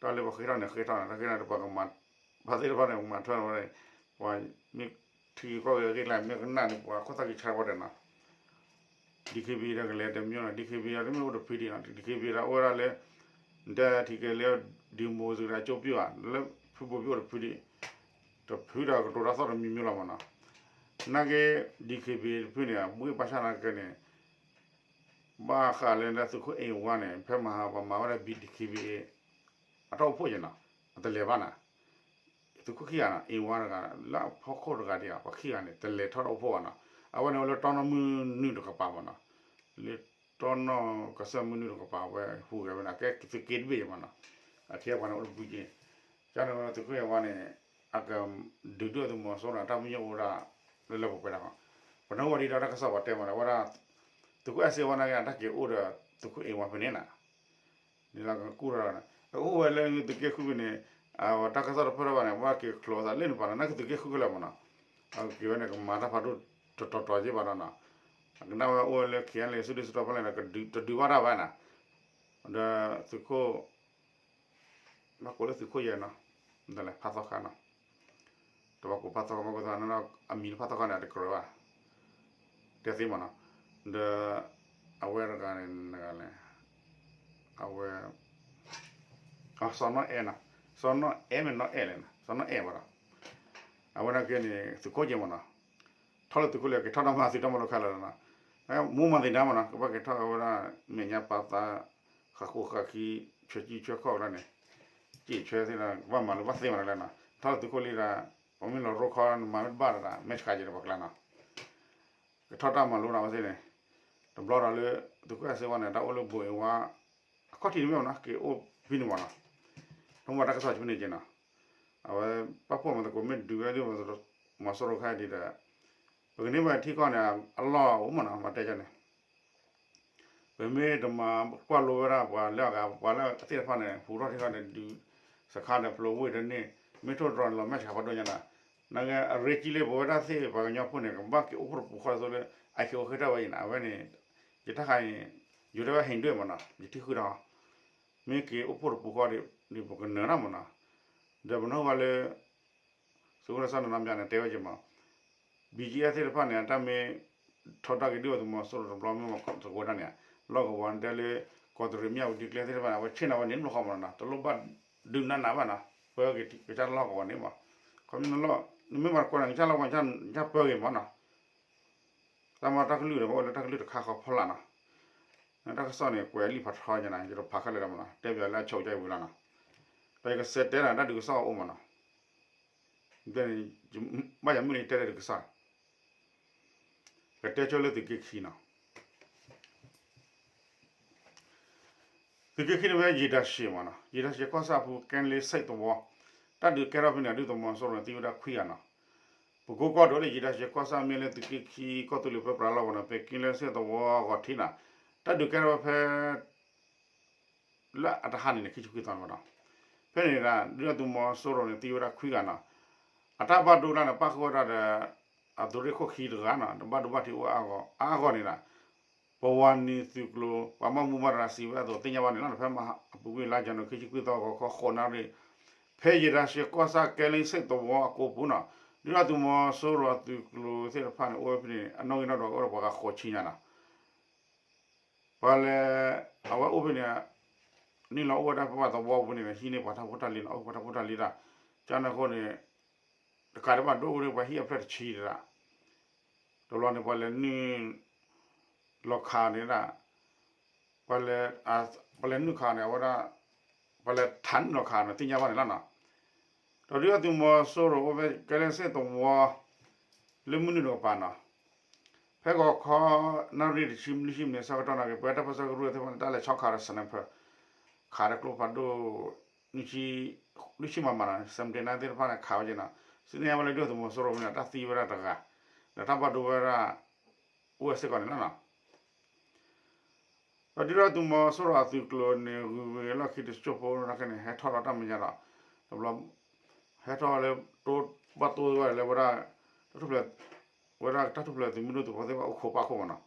တၢ်လၢပဃ့ထီၣ်န့ၣ် ဃ့ထီၣ်န့ၣ် တၢ်ဃ့ထီၣ်န့ၣ် ပှၤကမၤ ပှၤသ့ၣ်တဖၣ်န့ၣ် ကမၤထွဲဝဲ ပှၤမ့ၢ်ထံကီၢ်ဂ့ၤအဂ့ၢ်ကျါ မ့ၢ်ကနၣ်န့ၣ် ပှၤခိၣ်သၣ်ကံၤဆါဝဲဒၣ်နီၤ DKBA ဒီးကလဲၤတမံၤလီၤ DKBA ဒီးတမ့ၢ်အိၣ်တဖုဒံးနီၤ DKBA ဒီးအိၣ်ဝဲဒၣ်လၢ ဒီးထံကလဲၤ ဒီမိၢ်စူၤဒီးကၠိပျုၢ်ဧါ လၢဖုဘိဘံၣ်အိၣ်တဖုဒံး တဖုဒီးကတိၤတၢ်သီၣ်တမံၤမံၤလီၤမနီၤ. နာ်က့ DKBA တဖုန့ၣ် ဘှ့ၣ်ဘၣ်ဆၣ်နာ်က့န့ၣ် ဘၣ်ဃးလၢသုးခိၣ်အ့ဝါန့ၣ် ဖဲမဟါပှၤမၤဝဲဒၣ် DKBA အတၢ်အိၣ်ဖှိၣ်ယဲနီၤ အတလဲၤဘၣ်နၤ သုးခိၣ်ခံဂၤနီၤ အ့ဝါတဂၤ လၢအဖီခိၣ်တဂၤဒံးဧါ ပှၤခံဂၤန့ၣ် တလဲၤထီၣ်တၢ်အိၣ်ဖှိၣ်ဘၣ်နီၤ အဝဲန့ၣ်အိၣ်လၢတီနီၢ်မုၢ်နုာ်တကပၤမနီၤ လၢတီနီၢ်ကစၢၢ်မုၢ်နုာ်တကပၤ အဝဲဟူးဂဲၤဝဲန့ၣ် အကဲသုးက့တဘ့ၣ်ယဲမနီၤ အထဲပှၤန့ၣ်အိၣ်တဘုက့ ကန့ၣ်ဝဲသုးခိၣ်အ့ဝါန့ၣ် အကဒုးဒိၣ်သုးမီၤစိရိၤန့ၣ် အတၢ်ပညိၣ်အိၣ်ဝဲဒၣ် လၢလၢပှဲၤပှဲၤလီၤ. ပနၢ်ဟူဝဲဒ်ဒီးတၢ်ကစီၣ်ပှၤတဲမးဒီး အဝဲဒၣ် သုးခိၣ်အဲၣ်စ့ဝါနာ်က့ တၢ်က့ၤအိၣ်ဒီးသုးခိၣ်အ့ဝါဖဲန့ၣ်နီၤ န့ၣ်လၢကကူၣ်ထီၣ်ဒီး အအိၣ်ဝဲလၢသုးက့ဃုဖဲန့ၣ် တၢ်ကစီၣ်တဖျၢၣ်ထီၣ်ဘၣ်န့ၣ် ပှၤက့ၤချိးသးလၢန့ၣ်ပၤနီၤ နာ်က့သုးက့ဃုခဲလၢာ်မးနီၤ အက့ၤဝဲန့ၣ် ကမၤတၢ်ဖးဒိၣ်တတီၤတီၤက့ဘၣ်ဒီးနီၤ အကနၣ်ဝဲအိၣ်ဝဲလၢ K N L A စုဒုၣ်စုတီၤဖဲလဲၣ်ဒီး တဒုးဘၣ်တၢ်ဘၣ်နီၤ ဒီးသုးခိၣ် ဘၣ်ကိးလၢသုးခိၣ်ယဲၢ်နီၤ ဒ်လဲၣ်ဖးသီခါနီၤ တဘၣ်ကိးဖးသီခါ ဘၣ်ကိးသးနီၤ အမံၤလၢဖးသီခါန့ၣ် အတကြၢးဘၣ် တဲသ့မးနီၤ ဒီး အဝဲတဂၤန့ၣ် နဂၤလဲၣ် အဝဲ စီၤနီၢ်အဲၣ်နီၤ စီၤနီၢ်အဲၣ်မ့ၢ်နီၢ်အဲၣ်လဲၣ်နီၤ စီၤနီၢ်အဲၣ်ဘၣ်ဒီး အဝဲနာ်က့န့ၣ် သုးခိၣ်ယဲၢ်မးနီၤ ထီၣ်လၢသုးခိၣ်လၢက့ၤထီၣ်ဒီးမၤသုးတၢ်မၤလိခါလၢာ်နီၤ မူမၤသ့ၣ်နါမးနီၤ ကဘၣ်က့ၤထီၣ်ဝဲဒၣ် မဲာ်ညါပာ်သး ဃးဃိဃးခံ ဆွဲကံဆွဲခီၣ်ကျါန့ၣ် က့ၤဆွဲသ့ၣ်ဒီး ကဘၣ်မၤလိဘၣ်သ့မးနီၤလဲၣ်နီၤ ထီၣ်လၢသုးခိၣ်လံဒီး ပမ့ၢ်လီၤရိခီ နမၤမ့ၢ်တဘၣ်ဒီး မဲာ်ဆှးက့ၤဒီးပှၤကျါနီၤ ကထီၣ်တၢ်မၤလိနီၤဝဲသ့ၣ်န့ၣ် တဘျီဒီးလၢ သုးခိၣ်အဲၣ်စ့ဝါန့ၣ် တၢ်အိၣ်လၢဘိးအ့ဝါ အခီၣ်ထံးတမ့ၢ်မးနီၤ က့ၤအိၣ်ဖဲန့ၣ်မးနီၤ တမ့ၢ်တၢ်ကစီၣ်ဖဲန့ၣ်က့ၤနီၤ အဝဲ ပာ်ဖှိၣ်မၤသကိးမ့ၢ်ဒုးဝဲဒ်မီၤစိရိၤခါအံၤဒီး ပကန့ၢ်ဘၣ်ထံကီၢ်န့ၣ် အလီၢ်အိၣ်မးနီၤ မၤတဲကန့ၣ် ပမ့ၢ်တမၤကွၢ်လိဝဲဒၣ်ပှၤလၢအဂၤ ပှၤလၢအသ့ၣ်တဖၣ်န့ၣ် ဟူးထီၣ်ထံထီၣ်န့ၣ် ဒုးစခါဒီးဖျိဝ့ၢ်တန့ၢ် မ့ၢ်ထိၣ်တြီၤန့ၣ်လီၤ မဲာ်ဆှးဖးဒိၣ်ညါနီၤ နာ်က့ အရ့ကံလၢပဝဲဒၣ်သ့ၣ်ပှၤကညီဖိန့ၣ် ကဘၣ်က့ၤအိၣ်ဖှိၣ်တပူၤဃီအသိးလၢ အံၤက့ၤအိၣ်ဃ့ထီၣ်ဝဲအံၤနီၤ အဝဲန့ၣ် ယတၢ်ခါအံၤ ယိၤတဲဝဲဟ့ၣ်ဒွဲၣ်မးနီၤ ယထံၣ်ဃုာ်ဒီး မ့ၢ်က့ၤအိၣ်ဖှိၣ်တပူၤဃီဒီး ပကနၢၤတၢ်မးနီၤ ဒီးပနၢ်ဟူဘၣ်လၢ သုးခိၣ်နၢ်စီၤနနါမၠါန့ၣ် တဲဝဲက့ၤမး ဘံၣ်ကၠံၣ်အဲၣ်သ့ၣ်တဖၣ်န့ၣ် တၢ်မ့ၢ်ထီဒါက့ၤဒုၣ်ဒါသုးမီၤစိရိၤတဘျီမ့ၢ်မၤသကိးတၢ်န့ၣ် လီၢ်ကဝီၤန့ၣ်တဲလၢ ကီးတရံးမၠၣ်ဝတံၤကျဲသ့ၣ်တဖၣ်န့ၣ် အဝဲဆ့ၣ်နီၤဝဲန့ၣ်တဘျီဃီမးနီၤ တလိၣ်ဘၣ်ဒုးနးနးဘၣ်နီၤ ပၢက့ၤကစၢ်လီၢ်ကဝီၤန့ၣ်မး ခီမ့ၢ်လီၢ် နမ့ၢ်မၤသကိးန့ၣ် ကစၢ်လီၢ်ကဝီၤ ကစၢ်ပၢက့ၤမးနီၤ တၢ်မၤတၢ်ကလုၢ်ဒီး ပအိၣ်လၢတၢ်ကလုၢ်တခါဃီဖီလာ်နီၤ တၢ်ကစီၣ်န့ၣ် ကွဲးလံာ်ဖးထီညါနီၤ, ယတဖးခဲလၢာ်ဒၣ်မနီၤ, တဲဘၣ်လၢအဆိကတၢၢ်ဝံၤလီၤနီၤ, ဒီးယကစံးတဲဒၣ်တၢ်ဒုးကစီၣ်အိၣ်မနီၤ, ဘၣ်ယမုၢ်န့ၣ်တဲလၢဒုးကစီၣ်, ကတဲဆိလၢသုးက့ခံနီၤ, သုးက့ခံန့ၣ်ဝဲယံာ်တၢ်ဆံးမနီၤ, ယံာ်တၢ်ဆံးကီၢ်ဆၣ်အပူၤ ကဲလ့စ့ၣ်သဝီ, တၢ်ဒုးကဲထီၣ်ဖဲန့ၣ် ဒုၣ်ဒါသုးမီၤစိရိၤန့ၣ် သံဝဲဒၣ်ခွံဂၤနီၤ, ပကိကီၢ်ဒိၣ်လၢယံာ်တၢ်ဆံးကီၢ်ဆၣ်မ့ၢ်လၢသုးက့ခံကီၢ်သူလ့ၤပၢပြးလီၢ်ဝဲနီၤ, ပကဲလ့စ့ၣ်သဝီအဂီၢ်ထံးနီၤ, တၢ်ဒုးကဲထီၣ်ဝဲဖဲ လၢအတဟါန့ၣ်န့ၣ် ခံဆံခွံသီန့ၣ်နီၤ, ဖဲန့ၣ်ဒၣ် ဒုၣ်ဒါသုးမီၤစိရိၤန့ၣ် သံဝဲဒၣ်ခွံဂၤနီၤ, အတၢ်ဘၣ်ဒိလၢန့ၣ် ပၣ်ဃုာ်ဝဲဒၣ်ဒီး အသုးရ့ၣ်ခိၣ်ခံတဂၤနီၤ, တဘၣ်ဒိဘၣ်ထံးအိၣ်အါဂီၢ်န့ၣ်ဒီး ပဝၤနံၤသုးကျိၤ ပှၤဘၣ်မူဘၣ်ဒါစံးဝဲအသိးသ့ၣ်ညါဘၣ်န့ၣ်လီၤ. ဖဲမဟါအပူၤကွံာ်လါယနူၤ ခံဆံခွံသီ ဂီၤခီဃိးနၣ်ရံၣ် ဖဲယံာ်တၢ်ဆံးကီၢ်ဆၣ်ကဲလ့စ့ၣ်သဝီအကိးပူၤနီၤ, ဒုၣ်ဒါသုးမီၤစိရိၤအသုးကျိၤသ့ၣ်တဖၣ်န့ၣ် အိၣ်ဝဲဖဲန့ၣ် အနီၣ်ဂံၢ်နီၣ်ဒွးအိၣ်ဒီးပှၤဂၤဃိးဆံညါနီၤ ပှၤလဲၤ အဝဲအိၣ်ဖဲန့ၣ် နုာ်လီၤအိၣ်ဝဲဒၣ်ဖဲပှၤသဝီပူၤန့ၣ် ဟံးန့ၢ်ပှၤတၢ်ဖိတၢ်လံၤနီၤ, အိၣ်ပှၤတၢ်ဖိတၢ်လံၤတၢ်, ကန့ၣ်အဃိန့ၣ် တကးဒံးဘၣ်ဒိၣ်အိၣ်ဒီးပှၤဟံၣ်အဖျၢၣ်တဆံတဒၣ်, တဘျီန့ၣ် ပှၤလဲၤနုာ်လီၤခးန့ၣ်ဒၣ်, ပှၤလဲၤ ပှၤလဲၤနုာ်ခးန့ၣ် အဝဲဒၣ် ပှၤလဲၤထးနုာ်လီၤခးန့ၣ် သ့ၣ်ညါဘၣ်န့ၣ်လီၤနီၤ. ဒီးဒုၣ်ဒါသုးမီၤစိရိၤအိၣ်ဖဲကဲလ့စ့ၣ်သဝီ လၢမုၢ်နုာ်တကပၤနီၤ, ဖဲဂီၤခီ နၣ်ရံၣ်တဆံ လွံၢ်ဆံမံးနံး ဆၢကတီၢ်န့ၣ်က့ၤ ပဝဲတၢ်ပၢဆှၢကရူၢ်သ့ၣ်တဖၣ်န့ၣ် တၢ်လဲၤဆီခးဒီး sniper ခးဒီးကျိဖးဒိၣ် လွံၢ်ဆံမမနီၤ seventy-nine သ့ၣ်တဖၣ်န့ၣ် ခးဝဲက့ၤနီၤ, စံးသ့ၣ်ညါဝဲလၢဒုၣ်ဒါသုးမီၤစိရိၤဖဲန့ၣ် တၢ်သံဝဲဒၣ်တဂၤ, ဒီးတၢ်ဘၣ်ဒိဝဲဒၣ် အိၣ်ဝဲစ့ၢ်ကီးန့ၣ်လီၤနီၤ. ဒီးဒုၣ်ဒါသုးမီၤစိရိၤအသုးကျိၤန့ၣ် ဂုၤဂ့ၤလီၢ်ခံတစိၢ်ဖိနာ်က့န့ၣ် ဟဲထီၣ်ဒီးတၢ်မဲာ်ညါဒီး တဘျီ ဟဲထီၣ်လၢ တိဘၣ်တိဝဲဒၣ်လၢဝဲဒၣ် တၢ်ထူၣ်ဖျဲး ဝဲဒၣ်တၢ်ထူၣ်ဖျဲးသုးမုၢ်ဒိၣ်သုးဖိသ့ၣ်တဖၣ်အိၣ်ခိးပၣ်ခိၣ်မနီၤ,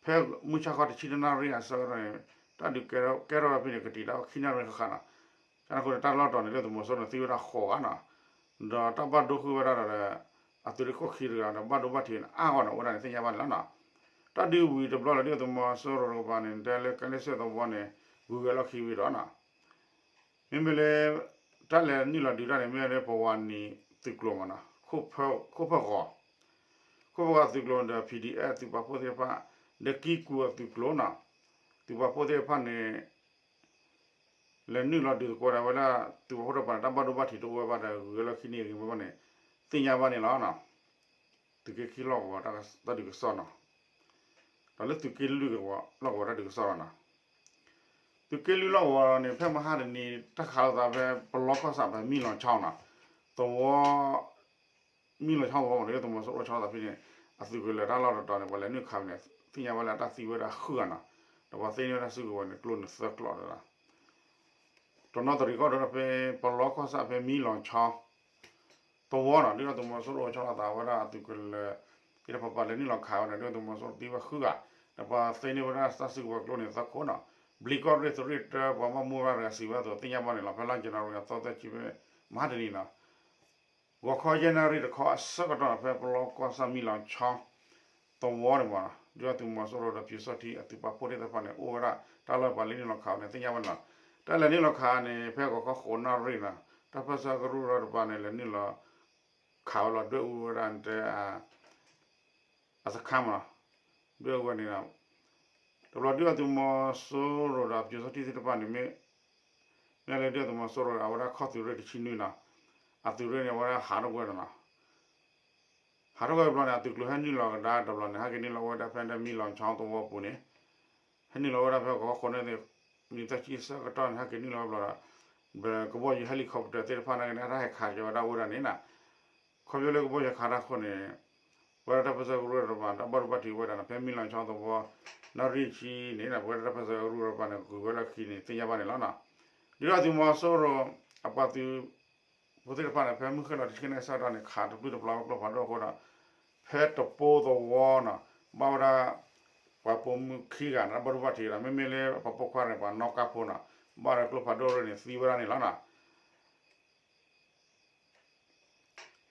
ဖဲမုၢ်ဆါခီတဆံတၢနၣ်ရံၣ်အဆၢကတီၢ်န့ၣ် တၢ်ဒုးကဲထီၣ် ကဲထီၣ်ဝဲဖဲန့ၣ် ကတံာ်တၢ်ခံနၣ်ရံၣ်ဃၣ်ဃၣ်နီၤ, ကန့ၣ်အဃိန့ၣ် တၢ်လီၢ်တတီၤန့ၣ် ဒုၣ်ဒါသုးမီၤစိရိၤန့ၣ် သံဝဲဒၣ်ဃိးဂၤနီၤ, ဒီးတၢ်ဘၣ်ဒိဃုာ်ဝဲဒၣ်ဒီး အသုးရ့ၣ်ခိၣ်ခံတဂၤဒီး ဘၣ်ဒိဘၣ်ထံးန့ၣ် အါဂီၢ်န့ၣ် အိၣ်ဝဲဒၣ်န့ၣ် သ့ၣ်ညါဘၣ်န့ၣ်လီၤနီၤ. တၢ်ဒုးဝံၤတဘျီလၢဒုၣ်ဒါသုးမီၤစိရိၤတကပၤန့ၣ် တဲလၢကဲလ့စ့ၣ်သဝီန့ၣ် ဂုၤဂဲၤလီၢ်ခံဝံၤဒီးနီၤ မ့မ့ၢ်လၢ တၢ်လဲၤနုာ်လီၤဒုးတၢ်န့ၣ် မ့ၢ်လၢပဝၤနံၤသုးကျိၤမနီၤ, ခိၣ်ဖၢၣ်ဂီၤ, ခိၣ်ဖၢၣ်ဂီၤသုးကျိၤဒီး PDF သုးပာ်ဖှိၣ်သ့ၣ်တဖၣ်, ဒီးကံၢ်ကူၣ်အသုးကျိၤနီၤ, သုးပာ်ဖှိၣ်သ့ၣ်တဖၣ်န့ၣ် လဲၤနုာ်လီၤဒုးသကိးဒၣ်ဝဲဒၣ် သုးပာ်ဖှိၣ်တကပၤန့ၣ် တၢ်ဘၣ်ဒိဘၣ်ထံးတအိၣ်ဝဲဘၣ်ဒီး ဂုၤဂဲၤလီၢ်ခံန့ၣ်ဂ့ၤဝဲဘၣ်န့ၣ် သ့ၣ်ညါဘၣ်န့ၣ်လီၤ. သုးက့ခံလီၢ်ကဝီၤတၢ်ဒုးကစီၣ်နီၤ, ဒီးလၢသုးက့လွံၢ်လီၢ်ကဝီၤတၢ်ဒုးကစီၣ်လီၤနီၤ. သုးက့လွံၢ်လီၢ်ကဝီၤန့ၣ် ဖဲမဟါတနံၤ တၢ်ခးလိာ်သးဖဲပလီကီၢ်ဆၣ်ဖဲမံလီၤဆီနီၤ, သဝီ မံလီၤဆီသဝီမနီၤ, ဒုၣ်ဒါသုးမီၤစိရိၤအိၣ်ဆီသးဖဲန့ၣ် အသုးကလၢၤတၢ်လီၢ်တတီၤန့ၣ် ပှၤလဲၤနုာ်ခးဝဲန့ၣ် သ့ၣ်ညါဝဲလၢအတၢ်သံဝဲဒၣ်ဃုဂၤနီၤ, ဒီးပှၤသ့န့ၢ်ဝဲဒၣ်စုကဝဲၤန့ၣ် ကျိန့ၣ်သၢကျိးဒီး တနီသရံၣ်ကီၢ်ဒီးဖဲ ပလီကီၢ်ဆၣ်ဖဲမံလီၤဆီ သဝီနီၤ, ဒုၣ်ဒါသုးမီၤစိရိၤအိၣ်ဆီလီၤသးဝဲဒၣ်အသုးကလၢၤသ့ၣ်တဖၣ် ပှၤလဲၤနုာ်လီၤခးဝဲန့ၣ် ဒုၣ်ဒါသုးမီၤစိရိၤသံဝဲဃုဂၤ, ဒီးပှၤသ့န့ၢ်ဝဲဒၣ်တၢ်စုကဝဲၤကျိန့ၣ်သၢခိၣ်နီၤ, ဘျံးကီၢ်ရ့ၣ်သုးရ့ၣ်တၢ ပှၤဘၣ်မူဘၣ်ဒါစံးဝဲအသိး သ့ၣ်ညါဘၣ်န့ၣ်လီၤ. ဖဲလါ January အသီသၢဆံဖဲ မဟါတနံၤနီၤ ဂီၤခီယဲၢ်နၣ်ရံၣ်တခီအဆၢကတီၢ် ဖဲပလီကီၢ်ဆၣ်မံလီၤဆီ သဝီန့ၣ်မး ဒုၣ်ဒါသုးမီၤစိရိၤဒီး ပျူစောထီးအသုးပာ်ဖှိၣ်သ့ၣ်တဖၣ်န့ၣ် အိၣ်ဝဲဒၣ်တၢ်လီၢ် ပှၤလဲၤနုာ်လီၤခးဝဲန့ၣ် သ့ၣ်ညါဘၣ်န့ၣ်လီၤ. တၢ်လဲၤနုာ်လီၤခးန့ၣ် ဖဲဂီၤခီဃိးနၣ်ရံၣ်နီၤ တၢ်ပၢၢ်ဆၢကရူၢ်တၢ်တပၤန့ၣ် လဲၤနုာ်လီၤခးဝဲလီၤ ဒွဲၣ်အူဝဲဒၣ်တဲ အစခါမးနီၤ ဒွဲၣ်အူဝဲန့ၣ် တဘျီဒုၣ်ဒါသုးမီၤစိရိၤဒီးပျူစောထီးသ့ၣ်တဖၣ်န့ၣ် မ့ၢ်လၢဒုၣ်ဒါသုးမီၤစိရိၤ အဝဲဒၣ်ခီၣ်သုးရ့ၣ်တဆံနွံနီၤ အသုးရ့ၣ်န့ၣ် အဝဲဒၣ်ဟးထီၣ်ကွံာ်နီၤ ဟးထီၣ်ကွံာ်တဘျီန့ၣ် အသုးကျိၤဟဲနုာ်လီၤကဒါတဘျီန့ၣ် ဟဲက့ၤနုာ်လီၤဝဲဒၣ်ဖဲမံလီၤဆီသဝီပူၤန့ၣ် ဟဲနုာ်လီၤဝဲဒၣ်ဖဲဂီၤခီဃိးနၣ်ရံၣ် မံသၢဆံဆၢကတီၢ်န့ၣ် ဟဲက့ၤနုာ်လီၤဝဲဘျီဒီး ကဘီယူၤ helicopter သ့ၣ်တဖၣ်န့ၣ် တၢ်ဟဲခးက့ၤဝဲဒၣ်အိၣ်ဝဲဒၣ်န့ၣ်နီၤ ခီဖျိလၢကဘီယူၤခးတၢ်အဃိန့ၣ် ပဝဲဒၣ်တၢ်ပၢၢ်ဆၢကရူၢ်တပၤ တၢ်ဘၣ်ဒိဘၣ်ထံးဝဲဒၣ်န့ၣ် ဖဲမံလီၤဆီသဝီ နၣ်ရံၣ်ဆံန့ၣ် ပဝဲဒၣ်တၢ်ပၢၢ်ဆၢကရူၢ်တပၤန့ၣ် ဂုၤဝဲလီၢ်ခံန့ၣ် သ့ၣ်ညါဘၣ်န့ၣ်လီၤနီၤ. ဒုၣ်ဒါသုးမီၤစိရိၤ အပှၤသုးဖိသ့ၣ်တဖၣ်န့ၣ် ဖဲမုၢ်ဃ့ၢ်လီၤတဆံခံနၣ်ရံၣ်ဆၢကတီၢ်န့ၣ် ခးတပျုၢ်တပျီၤဝဲကျိဖးဒိၣ်အဃိဒီး ဖဲတပိသဝီနီၤ ဘၣ်ဝဲဒၣ် ပှၤပိာ်မုၣ်ခံဂၤန့ၣ် တၢ်ဘၣ်ဒိဘၣ်ထံးဒီး မ့မ့ၢ်လၢပှၤပိာ်ခွါန့ၣ် ပှၤနီၣ်ကါဖိနီၤ ဘၣ်ဒီးကျိဖးဒိၣ်ရ့ၣ်န့ၣ် သံဝဲဒၣ်န့ၣ်လီၤနီၤ.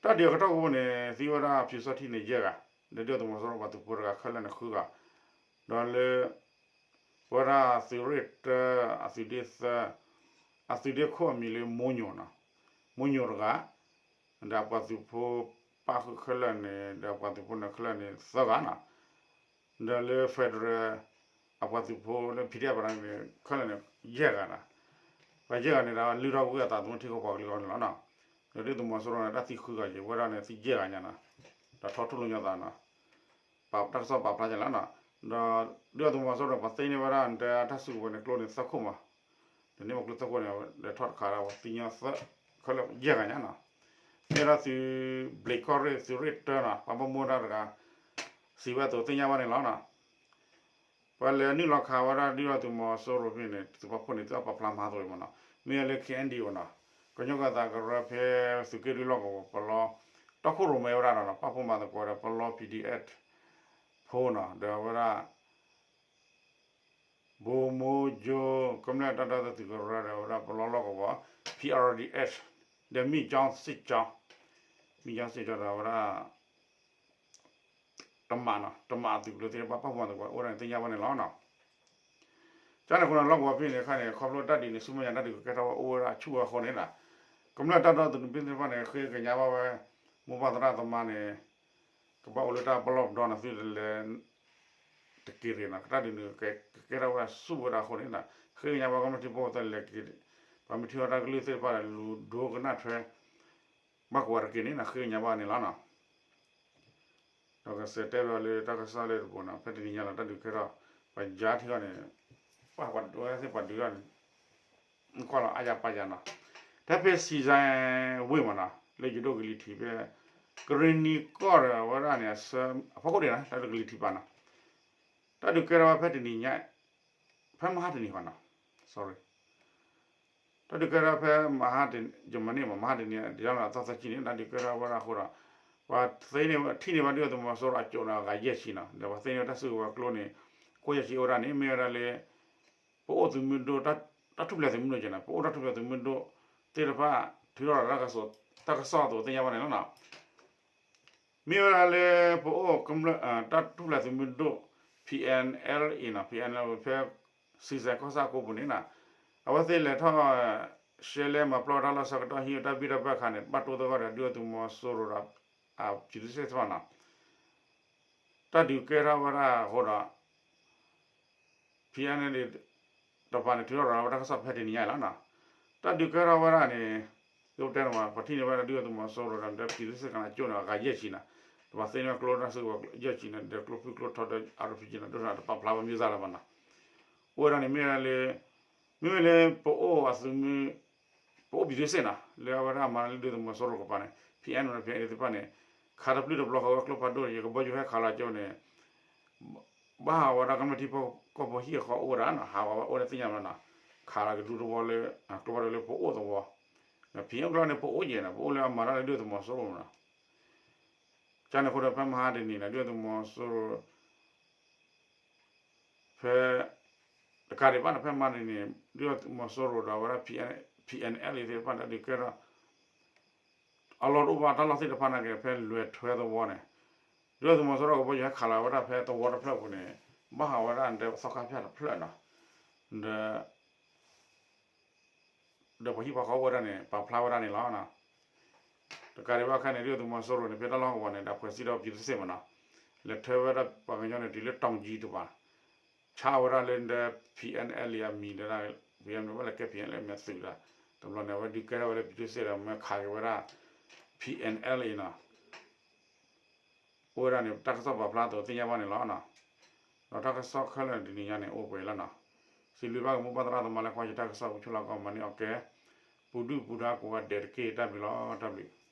တၢ်ဒုးအကတီၢ်ဖိန့ၣ် သံဝဲဒၣ်ပျူစောထီးန့ၣ် ယဲၢ်ဂၤ, ဒီးဒုၣ်ဒါသုးမီၤစိရိၤပှၤသုးဖိတဂၤခဲလၢာ်န့ၣ် ဃုဂၤ, ဒီးလၢ ပဝဲဒၣ်သုးရ့ၣ်တၢ အသုးဒ့သၢ အသုးဒ့ခိၣ်အမံၤလၢမိညိၣ်နီၤ, မိညိၣ်တဂၤ, ဒီးအပှၤသုးဖိပၣ်ဃုာ်ခဲလၢာ်န့ၣ် ဒီးအပှၤသုးဖိန့ၣ်ခဲလၢာ်န့ၣ် သၢဂၤနီၤ, ဒီးလၢ federal အပှၤသုးဖိလၢ PDF ပၤန့ၣ် ခဲလၢာ်န့ၣ် ယဲၢ်ဂၤနီၤ, ပှၤယဲၢ်ဂၤန့ၣ်ဒီး လုၢ်ထီၣ်ကွံာ်အသးသမူထံကီၢ်ပှၤကလုာ်အဂီၢ်န့ၣ်လီၤနီၤ, ဒီးဒုၣ်ဒါသုးမီၤစိရိၤန့ၣ် တၢ်သံဃုဂၤက့ၤ ဝဲဒၣ်န့ၣ်သံယဲၢ်ဂၤညါနီၤ, ဒီးထီၣ်ထူၣ်လိာ်ညီသးနီၤ, တၢ်ကစီၣ်ပာ်ဖျါညါလီၤနီၤ, ဒီးဒုၣ်ဒါသုးမီၤစိရိၤန့ၣ် ပှၤသ့န့ၢ်ဝဲဒၣ်တဲအတၢ်စုကဝဲၤန့ၣ် ကျိန့ၣ်သၢခိၣ်မး, ဒီးန့ၢ်မ့ၢ်ကျိသၢခိၣ်န့ၣ် ဒီးထီၣ်တခါဒီး ပှၤသံညီသၢ ခဲလၢာ်ယဲၢ်ဂၤညါနီၤ, မ့ၢ်ဝဲဒၣ်သုး ဘျံးကီၢ်ရ့ၣ် သုးရ့ၣ်တၢနီၤ ပှၤဘၣ်မူဘၣ်ဒါတဂၤ စံးဝဲအသိးသ့ၣ်ညါဘၣ်န့ၣ်လီၤနီၤ. ပှၤလဲၤနုာ်လီၤခးဝဲဒၣ်ဒုၣ်ဒါသုးမီၤစိရိၤဖဲန့ၣ် သုးပာ်ဖှိၣ်န့ၣ် သုအပာ်ဖျါမၤသ့မနီၤ, မ့ၢ်လၢ KNDO နီၤ, ကညီကီၢ်သးကရၢဖဲသုးက့ၢ်ဒုလီၢ်ကဝီၤ ပလီ တီခိၣ်ရိၣ်မဲဝဲဒၣ်နီၤ ပာ်ဖှိၣ်မၤသကိးဒီးပလီ PDF ဖိနီၤ ဒီးဝဲဒၣ် ဘိမိကၠိ ကမျၢၢ်တၢ်ဒီသဒၢသုးကရၢဒီးဝဲဒၣ်ပလီလီၢ်ကဝီၤ PRDH ဒီး မ့ၣ်ကၠီစ့ၣ်ကၠီ, မ့ၣ်ကၠီစ့ၣ်ကၠီဒီးဝဲဒၣ် တမးနီၤ တမးအသုးကလၢၤသ့ၣ်တဖၣ် ပာ်ဖှိၣ်မၤသကိးအိၣ်ဝဲဒၣ်န့ၣ်သ့ၣ်ညါဘၣ်န့ၣ်လီၤနီၤ. ကန့ၣ်အဃိန့ၣ် လီၢ်ကဝီၤဖဲန့ၣ်အခါန့ၣ် ခီဖျိတၢ်ဒုးန့ၣ် ဆူမဲာ်ညါတၢ်ဒုးကကဲထီၣ်ဝဲအိၣ်ဝဲဒၣ်ဆူအဃိန့ၣ်ဒီး ကမျၢၢ်တၢ်ဒီသဒၢသုးမုၢ်သ့ၣ်တဖၣ်န့ၣ် ဃ့ကညးဘၣ်ဝဲ မိၢ်ပၢ်သရၣ်သမါန့ၣ် ကဘၣ်အိၣ်လၢတၢ်ပလီၢ်ပဒီနီၤ သုတလဲၤ တက့ၤရ့ၣ်နီၤ တၢ်ဒုးန့ၣ် ကကဲထီၣ်ဝဲဒၣ်ဆူဝဲဒၣ်အဃိန့ၣ်ဒီး ဃ့ကညးဘၣ်ကမျၢၢ်ထံဖိကီၢ်ဖိတလဲၤက့ၤ ပှၤမ့ၢ်ထံၣ်ဝဲတၢ်ကလုၢ်သ့ၣ်တဖၣ်ဒီး လူၤဒိကနၣ်ထွဲ ဘၣ်ကိးဂၤတက့ၢ်န့ၣ်နီၤ ဃ့ကညးဘၣ်န့ၣ်လီၤနီၤ. ဒီးကစဲးတဲဘၣ်လၢတၢ်ကစီၣ်လၢတပူၤနီၤ ဖဲတနံၤညါလီၤ တၢ်ဒုးကဲထီၣ် ပယါထံဂီၢ်န့ၣ် ပှၤဒုးဝဲသ့ၣ်ပှၤဒုးထီၣ်န့ၣ် ကွၢ်လီၤအါယၤပာ်ယၤနီၤ. ထဲဖဲစံစဲဝ့ၢ်မးနီၤ လၢယဒိၣ်ကလံၤထံးဖဲ ကရ့ၣ်နံၤကီၢ်ဒီးဝဲဒၣ်န့ၣ် အဖီခိၣ်ဒံးနီၤ တၢ်ဒိၣ်ကလံၤထံးပၤနီၤ တၢ်ဒုးကဲထီၣ်ဝဲဖဲတနံၤညါ ဖဲမဟါတနံၤဃီနီၤ sorry တၢ်ဒုးကဲထီၣ်ဖဲမဟါတနံၤ ယမၤန့ၢ်မး မဟါတနံၤ ယလီၤအသီသၢဆံန့ၣ် တၢ်ဒုးကဲထီၣ်ဝဲဒၣ်အဃိဒီး ပှၤသ့န့ၢ်ထံၣ်န့ၢ်ဘၣ်ဒုၣ်ဒါသုးမီၤစိရိၤအကိာ်န့ၣ် အဂၤယဲၢ်ဆံနီၤ ဒီးပှၤသ့န့ၢ်ဝဲတၢ်စုကဝဲၤကျိန့ၣ် ကိးယဲၢ်ဆံအိၣ်ဝဲဒၣ်န့ၣ် မ့ၢ်ဝဲဒၣ်လၢ ပအိၣ်သုးမုၢ်ဒိၣ် တၢ်ထူၣ်ဖျဲးသုးမုၢ်ဒိၣ်ကဲနီၤ ပအိၣ်တၢ်ထူၣ်ဖျဲးသုးမုၢ်ဒိၣ်သ့ၣ်တဖၣ် ထုးထီၣ်ရၤလီၤတၢ်ကစီၣ်အသိးသ့ၣ်ညါဘၣ်န့ၣ်လီၤနီၤ. မ့ၢ်ဝဲဒၣ်လၢပအိၣ်ကမျၢၢ် တၢ်ထူၣ်ဖျဲးသုးမုၢ်ဒိၣ် PNLA နီၤ PNLA ဖဲ စံစဲကီၢ်ဆၣ်ကိးပူၤန့ၣ်နီၤ အဝဲသ့ၣ်လဲၤထီၣ် ရှဲလဲမၤပျီတၢ်လီၢ်ဆၢကတီၢ် ဟံးတၢ်ဘံၣ်တၢ်ဘၢအခါန့ၣ် ဘၣ်တိသဂီၢ်ဒီးဒုၣ်ဒါသုးမီၤစိရိၤဒီး အပျံၤသုးစ့ၣ်တဖၣ်နီၤ တၢ်ဒုးကဲထီၣ်ဝဲဒၣ်အဃိဒီး PNLA တဖၣ်န့ၣ် ထုးထီၣ်ရၤလီၤဝဲတၢ်ကစီၣ်ဖဲတနံၤညါအံၤလီၤနီၤ. တၢ်ဒုးကဲထီၣ်ဝဲဒၣ်န့ၣ် သုတဲန့ၣ်ဝဲ ပှၤထံၣ်န့ၢ်ဝဲဒၣ်ဒုၣ်ဒါသုးမီၤစိရိၤဒီး ပျံၤသုးစ့ၣ်ကီးန့ၣ် အကိာ်န့ၣ်အဂၤယဲၢ်ဆံနီၤ. ဒီးပှၤသ့န့ၢ်ဝဲကျိတၢ်စုကဝဲၤယဲၢ်ဆံန့ၣ် ဒီးကျိဖုၣ်ကျိထီဒီး RPG န့ၣ် ဒိၣ်ထီၣ်တပာ်ဖျါဝဲမံၤစၢ်လၢၤဘၣ်နီၤ. အိၣ်ဝဲဒၣ်န့ၣ်မ့ၢ်ဝဲဒၣ်လၢ မ့မ့ၢ်လၢပအိၣ်အသုးမုၢ် ပအိၣ်ပျံၤသုးစ့ၣ်နီၤ လၢအဝဲဒၣ်အမၤလၢဒုၣ်ဒါသုးမီၤစိရိၤကပၤန့ၣ် PNLA သ့ၣ်တဖၣ်န့ၣ် ခးတပျုၢ်တပျီဃီဝဲကျိဖးဒိၣ် ယကဘီယူၤဟဲခးလီၤကၠိန့ၣ် ဘၣ်ဟးဝဲဒၣ်ကမျၢၢ်ထံဖိကီၢ်ဖိဟံၣ်ဃီအိၣ်ဝဲဒၣ်နီၤ ဟးဝဲအိၣ်လၢသ့ၣ်ညါဘၣ်နီၤ ခးလီၤကဒူတဝီလၢ ကျိဖးဒိၣ်လၢပအိၣ်သဝီ ဒီး PNLA ကျိန့ၣ် ပအိၣ်ယဲၢ်နီၤ ပအိၣ်လၢအမၤတၢ်လၢဒုၣ်ဒါသုးမီၤစိရိၤနီၤ. ကန့ၣ်အဃိဒီးဖဲမဟါတနံၤန့ၣ် ဒုၣ်ဒါသုးမီၤစိရိၤ ဖဲ တကးဒံးဘၣ်န့ၣ် ဖဲမဟါတနံၤန့ၣ် ဒုၣ်ဒါသုးမီၤစိရိၤဒီးဝဲဒၣ် PNLA သ့ၣ်တဖၣ်န့ၣ် ဒုးကဲထီၣ် အလီၢ်တအိၣ်ဘၣ်တၢ်လီၢ်သ့ၣ်တဖၣ်န့ၣ်က့ၤ ဖဲလွဲၢ်ထွဲသဝီန့ၣ် ဒုၣ်ဒါသုးမီၤစိရိၤကဘီယူၤဟဲခးလီၤဝဲဒၣ်ဖဲသဝီတဖျၢၣ်ပူၤန့ၣ် ဘၣ်ဟးဝဲဒၣ်တဲသီခါဖၠၣ်တဖျၢၣ်နီၤ ဒီး ဒီးပှၤဟံၣ်ပှၤဃီအိၣ်ဝဲဒၣ်န့ၣ် ပာ်ဖျါဝဲဒၣ်န့ၣ်လီၤ. တကးဒံးဘၣ်ခဲန့ၣ် ဒုၣ်ဒါသုးမီၤစိရိၤန့ၣ် ဖဲတၢ်လီၢ်ကဝီၤန့ၣ် ဒီးဖှဲးစံးဒီးပျံၤသုးစ့ၣ်မးနီၤ လဲၤထွဲဝဲဒၣ်ပှၤကညီန့ၣ် တုၤလၢတီၢ်ကၠံတပၤ ဆါဝဲဒၣ်လၢဒီး PNLA အမံၤဒီး PNLA ဘၣ်လဲၤကဲ PNLA မ့ၢ်သုးဒီး တဘျီန့ၣ် အဝဲဒုးကဲထီၣ်ဝဲလၢပျံၤသုးစ့ၣ်ဒီး မ့ၢ်ခးက့ၤဝဲဒၣ် PNLA နီၤ အိၣ်ဝဲဒၣ်န့ၣ် တၢ်ကစီၣ်ပာ်ဖျါအသိးသ့ၣ်ညါဘၣ်န့ၣ်လီၤ. ဒီးတၢ်ကစီၣ်ခဲလၢာ်တနံၤညါန့ၣ် အိၣ်ပှဲၤလီၤနီၤ. စံးဘျုးဘၣ်က့ၤမိၢ်ပၢ်သရၣ်သမါလၢကွၢ်ယတၢ်ကစီၣ် ဝံၤဆိၣ်လီၤကီးမၤန့ၢ်အီၣ်ကဲ ပူၤဒုၣ်ပူၤဒါကိးဂၤဒဲးတက့ၢ် တၢ်ဘျုးလီၤ တၢ်ဘျုး